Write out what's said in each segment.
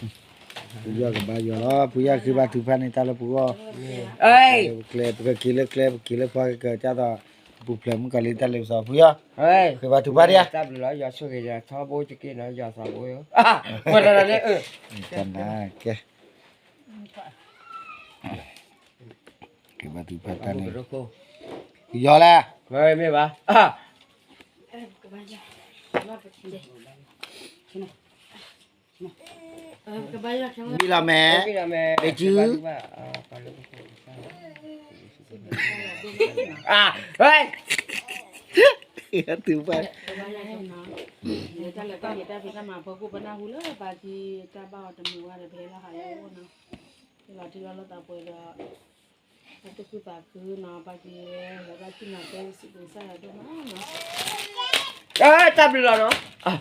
ပယီၤကဘါယွၤလီၤ ပယီၤဃ့ဘါထုကဖၣ်န့ၣ် တၢ်လၢပဂီၢ်, ကျဲ ပကက့ၤလၢကျဲ ပက့ၤလၢပှၤကကၢၤ ကၢ်သိး ပပူၤဖျဲးမုၣ်ကီၤလံတၢ်လ့ပစီ ပယီၤ ဃ့ဘါထုကဖၣ်ဒံးဧါ, တၢ်ဘျုးလီၤ ယွၤဆိၣ်ဂ့ၤယွၤထီဘိတက့ၢ်နီၤ ယွၤသးဘိ, ဝဲဒၣ်န့ၣ်, ကဲ က့ၤဘါထုကဖၣ်တၢ်န့ၣ်, ယီၤလဲၣ်, မ့ၢ်ဘၣ်, ဘံလီၤမဲာ်, ဘံစု, တၢ်လၢတၢ်ဂ့ၤတၢ်ဖံးတၢ်မၤအဖီခိၣ် ပနၢ်ဟူလၢပၢ်ကံတၢ်ဘၣ်အီၤတမုာ်ဝဲဒီး ပဟဲလီၤဟးလၢအအိၣ်နီၤ, ဟဲလီၤထံလီၤလိာ်သးပှဲၤဒီး ပသူၣ်ခုသးခုနီၤ ပၢ်ကံဝဲ လၢဘၣ်ကံနီၤတဲစံးဘျုးကစၢ်ယွၤဒိၣ်မးနီၤ, တၢ်ဘျုးလီၤနီၤ,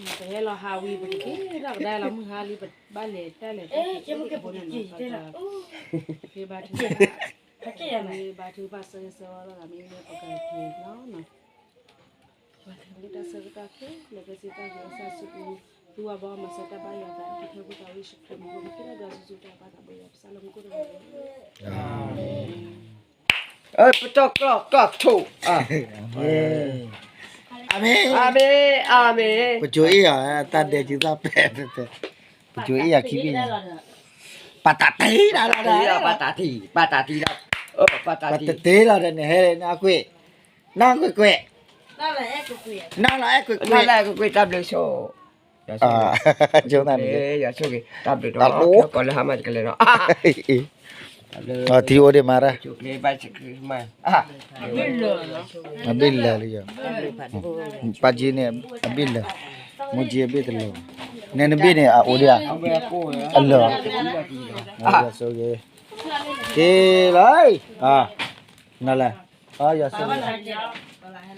ပဟဲလီၤဟးဝံၤ ပကက့ၤထီၣ်ကဒါလီၤမုၢ်ဟါလံ ပဘၣ်လဲၤတၢ်လဲၤတၢ် ဃ့ဘါထုကဖၣ်, ဃ့ဘါထုကဖၣ် ဆၢဂ့ၤဆၢဝါလိာ်သးမ့ၢ်ဂ့ၤ ပကက့ၤလီၤနီၤ ပှၤကလုာ်တၢ်ဆၢကတီၢ်ခဲလၢာ် ကစ့တၢ်ဂ့ၤအဆၢဆူပူၤ သူဝဲဘီမၤစၢၤတၢ်ဘၣ်ယွၤသး ကဟဲပူၤသးဝဲ ယ့ၣ်ၡူးခရံာ်မံၤ ပက့ၤထီၣ်ဒီးဆူၣ်ဆူၣ်တၢ်ဘၣ်သးဘၣ်ယွၤ ပစၢ်လၢမူခိၣ်တဂၤန့ၣ်, ပတီၢ်ကျီၢ်ကျီၢ်ထူၣ်, အၤမ့ၣ်, အၤမ့ၣ်, အၤမ့ၣ်, ပကၠိအ့ၣ်အီၤ တၢ်ဒဲးကသီၣ်ပဲ, ပကၠိအ့ၣ်အီၤခံဘ့ၣ်န့ၣ်, ပတၢ်တ့ဒၣ်လီၤဒီး, ပတၢ်တ့, ပတၢ်တ့လီၤ, ပတၢ်တ့လီၤဒီးန့ၣ် ဟဲလၢနကွ့ၢ်, နကွ့ၢ်ကွ့ၢ်, နလီၤအဲၣ်ကွ့ၢ်ကွ့ၢ်, နလီၤအဲၣ်ကွ့ၢ်ကွ့ၢ် တၢ်ဘျုးဆိၣ်, ဆိၣ်န့ၣ်, ယွၤဆိၣ်ဂ့ၤ တၢ်ဘျုးဒီး ကိးလၢဟါမးတကလဲၤနီၤ, ထံအိၣ်ဒံးမးရၣ်, အဘ့ၣ်လၢာ်လံ, ပၢ်ကံန့ၣ် အဘ့ၣ်လၢာ်, မိၢ်ကံအဘ့ၣ်တလၢာ်, နဲနဘ့ၣ်န့ၣ် အအိၣ်ဒံးဧါ, အလၢာ်, ယွၤဆိၣ်ဂ့ၤ, က့ၤလီၤ, နလဲၣ်, ယွၤဆိၣ်ဂ့ၤ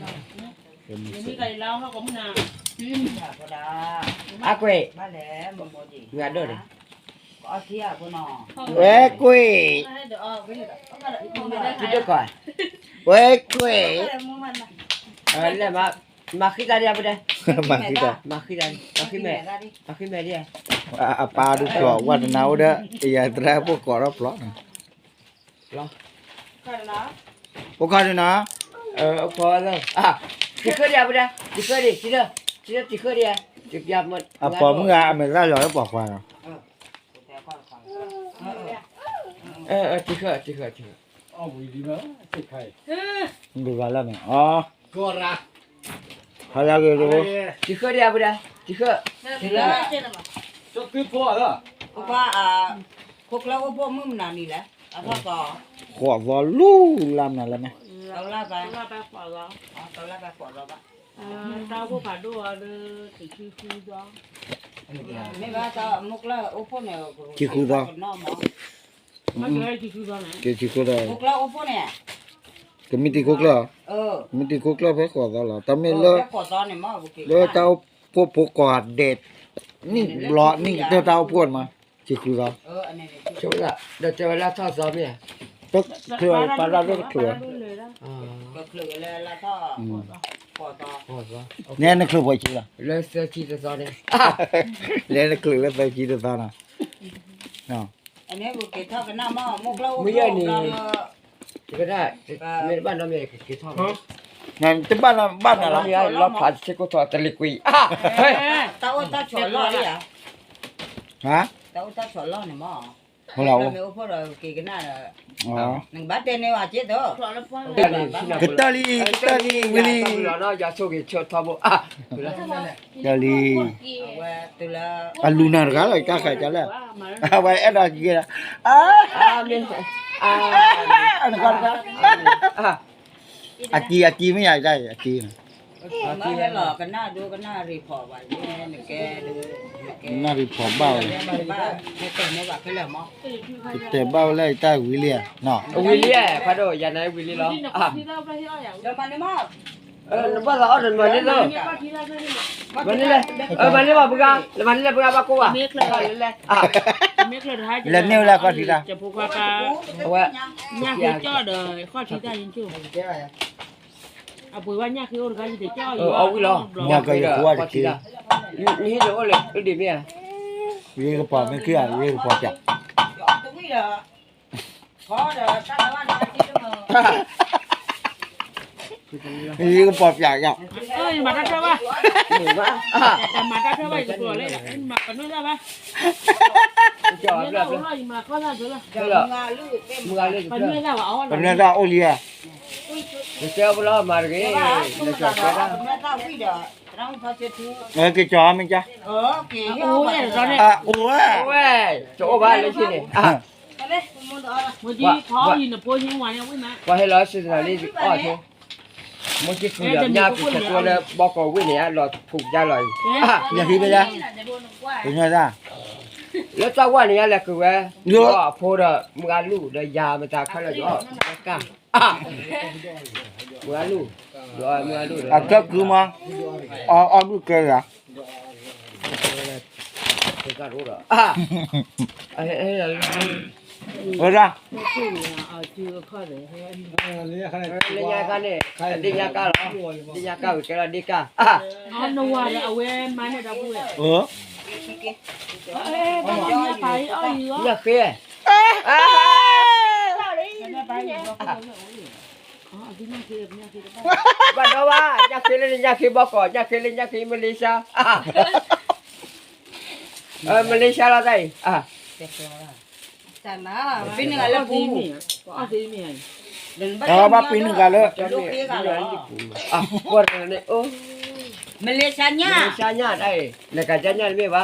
အကွ့ၢ်, ဝဲကွ့ၢ်, ဝဲကွ့ၢ်, လၢ မၤဃံတၢ်ဒံးအပူၤဒဲး, မၤဃံတၢ်, မၤဃံတၢ်, မၤဃံမဲာ်, မၤဃံမဲာ်, မၤဃံမဲာ်ဒံး, အပၢ်ဒုးဖျိး ဝဲတနၤအိၣ်ဒီး ယသရၣ်ဖိကိးထီၣ်ဖျိး အိၣ်ခိးဒံးနီၤ, တံၤဃၢဒံးအပူၤဒဲး, တံၤဃၢဒံး, တံၤဃၢဒံး, အပိာ်မုၣ်ဂၤအမဲာ်သၣ်လီၤလၢပိာ်ခွါနီၤ, တံၤဃၢ, တံၤဃၢ, တံၤဃၢ, ဘုရားလမ်း, ဟါလၢဂ့ၤ, တံၤဃၢဒံးအပူၤဒဲး, တံၤဃၢ, ဖိခွါ, ဖိခွါအိၣ်ဖှိၣ်မုၢ်မနုၤနံၤလဲၣ်, ဃိးသီလူလါမနုၤလဲၣ်မ့ၢ်, တၢ်အိၣ်ဖှိၣ်ဖးဒိၣ်အီၤဒီး တဆံဃုသီ, မ့ၢ်ဘၣ်တၢ်အိၣ်ဖှိၣ်န့ၣ်, ဆံဃုသီ, က့ၤဆံဃုသီ, ကမ့ၢ်တံၤခိၣ်ကျၢၢ်, မ့ၢ်တံၤခိၣ်ကျၢၢ်ဖဲဃိးသီလီၤ, တၢ်မ့ၢ်လၢ, လၢတၢ်အိၣ်ဖှိၣ်ဖိကိးဂၤဒဲး, နံၣ်ဘျီနံၣ်ကတၢၢ်တၢ်အိၣ်ဖှိၣ်န့ၣ်မး, ဆံဃုသီ, ဒီးတဲဝဲလၢထီၣ်သီမ့ၢ်ဧါ, တချုးပာ်လၢ်လၢတချုး, နဲနချုးဖိဆံလီၤ, လၢသၢဆံတသီန့ၣ်, နဲနချုးလၢသၢဆံတသီနီၤ, မ့ၢ်ယဲန့ၣ်, တဘၣ်နီတမံၤက့ၤထီၣ်, တဘၣ်နီဘၣ်နီလီၤ, လီၤဖးစ့ၢ်ကီးထီၣ်တလံၤကွံာ်, တၢ်အိၣ်တၢ်ဆိးလီၢ်လံဧါ, တၢ်အိၣ်တၢ်ဆိးလီၢ်န့ၣ်မး, မ့ၢ်အိၣ်ဖှိၣ်ဒီးက့ၤကနၣ်ဒီး, နကဘၣ်တဲန့ၢ်ဝဲက့ၤသိး, ကတၢၢ်လံ, ကတၢၢ်လံ, ဝံၤလံ, ယဆိၣ်ဂ့ၤဆိၣ်ထီဘိ, ကတၢၢ်လံ, အလူၤနၤတဂၤလီၤ ယတၢ်ဃးကလဲၣ်, အဝဲအဲၣ်ဒိးက့ၤဒီး, နကီတဂၤ, အကံ အကံမ့ၢ်ယၤ အကံ, မ့ၢ်ဟဲလီၤကနၣ်ဒိကနၣ်ရံၤဖီၣ်ဘၣ်, ကနၣ်ရံၤဖီၣ်ဘၣ်ဝဲ, ကတဲဘၣ်ဝဲလၢယတၢ်ဝံၤလံဧါ, ဝံၤလံဧါ, ဖးဒိၣ် ယၤန့ၣ်ဝံၤလံလီၤ, နဘၣ်သးအီၣ်ဒီးနမၤန့ၢ်လၢ, မၤန့ၢ်လၢ, မၤန့ၢ်လၢပှၤ, နမၤန့ၢ်လၢပှၤဘၣ်ကိၢ်ဘၣ်, လဲၤန့ၢ်ဝဲလၢခီၣ်ထံးတၢ်, အဝဲ, ညၣ်ဃ့ကၠီၣ်ဒီးခီၣ်ထံးတၢ်ယကၠိၣ်, အပှ့ၤဘၣ်ညၣ်ဃ့အိၣ်တခါယတကၠီၣ်, အီၣ်ဝံၤလီၤ, ညၣ်ဃ့ယကၠီၣ်တခါ, နဟ့ၣ်လၢအိၣ်လၢဒ်မ့ၢ်ဧါ, ယကပီၤမ့ၢ်ခံဂၤ ယကပီၤပၠး, ယကပီၤပၠးယၤ, မၤတၢ်ထၢၣ်ဘၣ်, မၤတၢ်ထၢၣ်ဘၣ် ယကပီၤလၢ, မၤကနွံၣ်တၢ်ဘၣ်, မ့ၢ်လၢအိၣ်လီၤ ယမၤခီၣ်သၣ်ဒိလီၤ, ကနွံၣ်တၢ်အိၣ်လံဧါ, ကစၢၢ်ပလီၢ်မၤတဂ့ၤ, ကစၢၢ်ကဲဒၣ်, ကၠီမ့ၢ်ကါ, အိၣ်ဝဲ, တအိၣ်ဘၣ်လၢဆ့န့ၣ်, ပှၤဟဲလီၤစံၣ်တလီၤလံအီၣ်ဆိ, မိၢ်ကံၢ်ခူၣ်ဒီးညၣ်က့ၤဆဲးကျိလၢဘီကီၢ်ဝ့ၢ်န့ၣ် လီၤဖူးကယါလီၤအံၤ, ညၣ်ဃ့ဘၣ်ယါ, ကညီတၢ်, လၢတၢ်ဝၢ်န့ၣ်ညါလဲၤက့ၤဝဲ, ယအဖိဒီး မုၢ်ဂၤလူၢ်ဒီးယၤမတၤခါလၢယအီၣ်ကါ, မုၢ်ဂၤလူၢ်, မုၢ်ဂၤလူၢ်ဒီး, အကၢကုမး, အီၣ်ဒူၣ်ကဲဂၤ ဝဲဒၣ်, လၢညါခါန့ၣ် ဒ့ညါကါလီၤ, ဒ့ညါကါဝဲကဲလီၤဒ့ကါ, နဝၤဒီးအဝဲမါန့ၣ်ဒီပုၢ်ဝဲၢ်, ညၣ်ဃ့, ဘၣ်ဒီးဘၣ် ညၣ်ဃ့လၢညၣ်ဃ့ဘီကီး ညၣ်ဃ့လၢညၣ်ဃ့မလ့ၡါ, မလ့ၡါလီၤတၢ်အံၤ, ပှၤဘၣ်ပ့ၤနုာ်ဂၤလၢ, မလ့ၡါညၣ်, မလ့ၡါညၣ်တၢ်အံၤ နကစၢ်ညၣ်တမ့ၢ်ဘ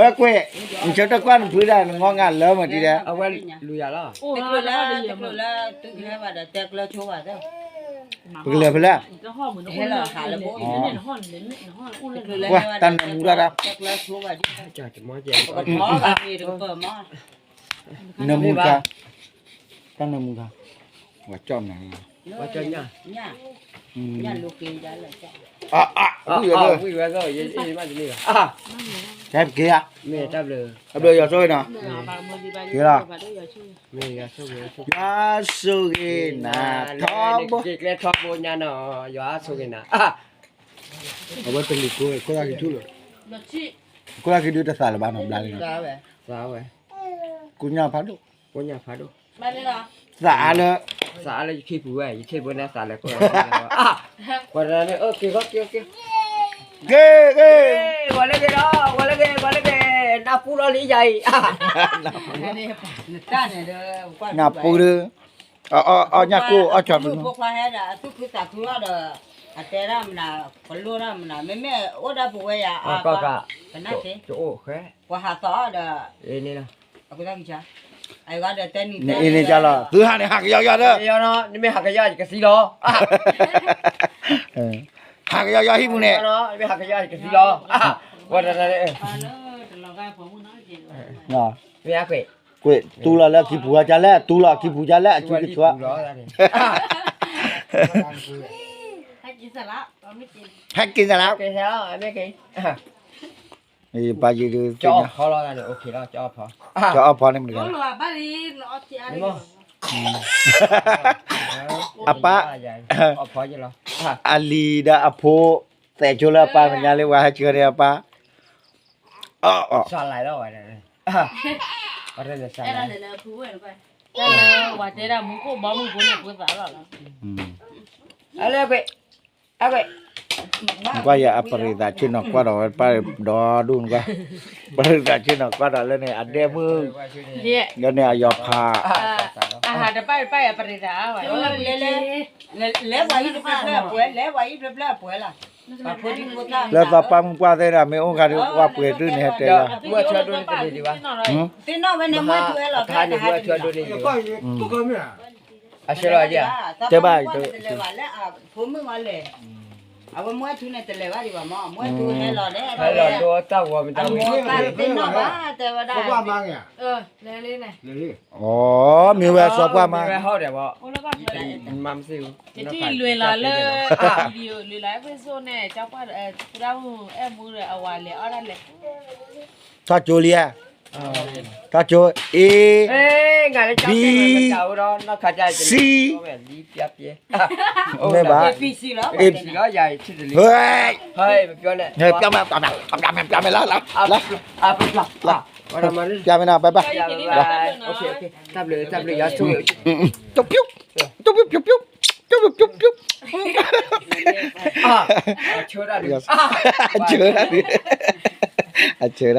ၣ်, ကွၢ်, နဆၢတၢ်ကွၢ်နဖုဒၣ် နငီၢ်ငါလၢမတံၤဒဲး, အဝဲလူၤယၤလီၤ, ပကလဲၤဖဲလဲၣ်, ကွၢ်တၢ်နၢမူဒၣ်တၢ်, နၢမူတၢ်, တၢ်နၢမူတၢ်, ပှၤကၠီၣ်မနၤ, ဝံၤဝဲ, ဝံၤဝဲ, ကဲပက့ၤဧါ, တၢ်ဘျုး, တၢ်ဘျုးယွၤဆိၣ်ဂ့ၤနီၤ, က့ၤလီၤ, ယွၤဆိၣ်ဂ့ၤနၤထီဘိ, က့ၤကျဲထီဘိညါနီၤ, ယွၤဆိၣ်ဂ့ၤနၤ, အဝဲတလံၤကိးခိၣ်သၣ်ခံထူၣ်လီၤ, ခိၣ်သၣ်ခံဒုတသးလၢၤဘၣ်နီၤ ဘျါလံနီၤ, သးဝဲ, ကိညၢ်ဖးဒိၣ်, ကိညၢ်ဖးဒိၣ်, သးအါလၢ, သးအါလၢယခ့ပူၤဝဲ ယခ့ပူၤန့ၣ်သးလၢကိး, ပှၤတဂၤန့ၣ် အၢ က့ၤဃီက့ၤက့ၤ, က့ၤက့ၤ, ဝဲလၢက့ၤဒီး ဝဲလၢက့ၤ ဝဲလၢက့ၤ, နၢ်ပူၤလီၤလံယၤအံၤ, နၢ်ပူၤဒီး, အီၣ်ညၣ်ကိၢ်အီၣ်ကၠီၤပူၤ, ဖိခွါဟဲဒီး အသူၣ်ခုသးခုအီၤဒီး, အတဲဒၣ်မနၤ, ကလိၣ်ဒၣ်မနၤ, မ့မ့ၢ်အိၣ်ဒၣ်ပဝဲယၤအါ, ကနၣ်က့ၤ, ပှၤဟးသီအီၤဒီး, အဝဲဒၣ်, နအ့န့ၣ်ကလီၤ သုဟးန့ၣ်ဟးကယီကယီဒီး, နမ့ၢ်ဟးကယီယကသံလီၤ, ဟးကယီယဟံၣ်ပူၤန့ၣ်, နမ့ၢ်ဟးကယီယကသံလီၤ, ဝဲတဂၤန့ၣ်, ကွ့တူၢ်လီၤလၢခံပူၤကလဲၣ်, တူၢ်လီၤခံပူၤကလဲၣ်, အစုကဆှီ, ဟဲက့ၤသလး, ပၢ်ယံၤဒုး, ကၠီအီၣ်ဖီန့ၣ်မတၤ, အပၢ်, အလံၤဒီးအဖိ, သဲးဆိလၢအပၢ်မဲာ်ညါလၢပှၤဟဲဆှၢန့ၢ်အပၢ်, အ, ဝဲတဲဒၣ်မူခိၣ်ဘီမုၢ် ဖိန့ၣ်ဖိသးလီၤလီၤ, ကွၢ်ယၤအပရံးသးဆ့ၣ်နီၤကွၢ်ဒီးဝဲပၢ်ဒီဒူၣ်နကွၢ်, ပရံးသးဆ့ၣ်နီၤကွၢ်ဒီးလၢန့ၣ် အဒဲမုၣ်, လၢန့ၣ်အယီၤဖး, အဟးတပၢ်တပၢ်အပရံးသး, လဲၤပှၤဟံၣ်ဖျၢၣ်ဖျၢၣ်အပှဲၤ, လဲၤပှၤဟံၣ်ဖျၢၣ်ဖျၢၣ်အပှဲၤလီၤ, လၢသီပၢ်မုၢ်ပှၢ်သ့ၣ်ဒီး မ့ၢ်အိၣ်ခါဒုး ပှၤပှဲၤတုၤန့ၣ်ဟဲတဲလီၤ, မုၢ်ထၢဒိၣ်န့ၣ်တမ့ၢ်ဒံးဘၣ်, သ့ၣ်နီၣ်ဝဲန့ၣ် မုၢ်ထၢလီၤ, အခါန့ၣ် မုၢ်ထၢဒိၣ်န့ၣ်, အဆၢလီၤယၤ, တဲဘၣ်, ဖိမုၣ်ဝဲလဲၣ်, အဝဲမုၢ်ထူန့ၣ်တလဲၤဘၣ်ဒံးဘၣ်မး, မုၢ်ထူဟဲလီၤန့ၣ်, ဟဲလီၤဒိတၢ်ဂီၤမတၤဝံၤ, သ့ၣ်နီၣ်ဘၣ်, တဲဝဲဒၣ်, အမ့ၢ်ဝဲစီၤပှၢ်မး, မၤမသ့ၣ်, ယထံၣ်လွံၢ်လီၤလၢ, လွံၢ်လီၤ Facebook န့ၣ်, ပဒၣ်မုၢ်အဲၣ်မူဒီးအဝၤလဲၤအီၣ်ဒၣ်လဲၤ, ထီၣ်ကၠိလံဧါ, တၢ်ကၠိ A B C မ့ၢ်ဘၣ် A ပြမယ် ပြမယ် ပြမယ် လၢ လၢ ပြမယ်နော် bye bye အဆၢဒၣ်ဒုး အဆၢဒၣ်ဒုး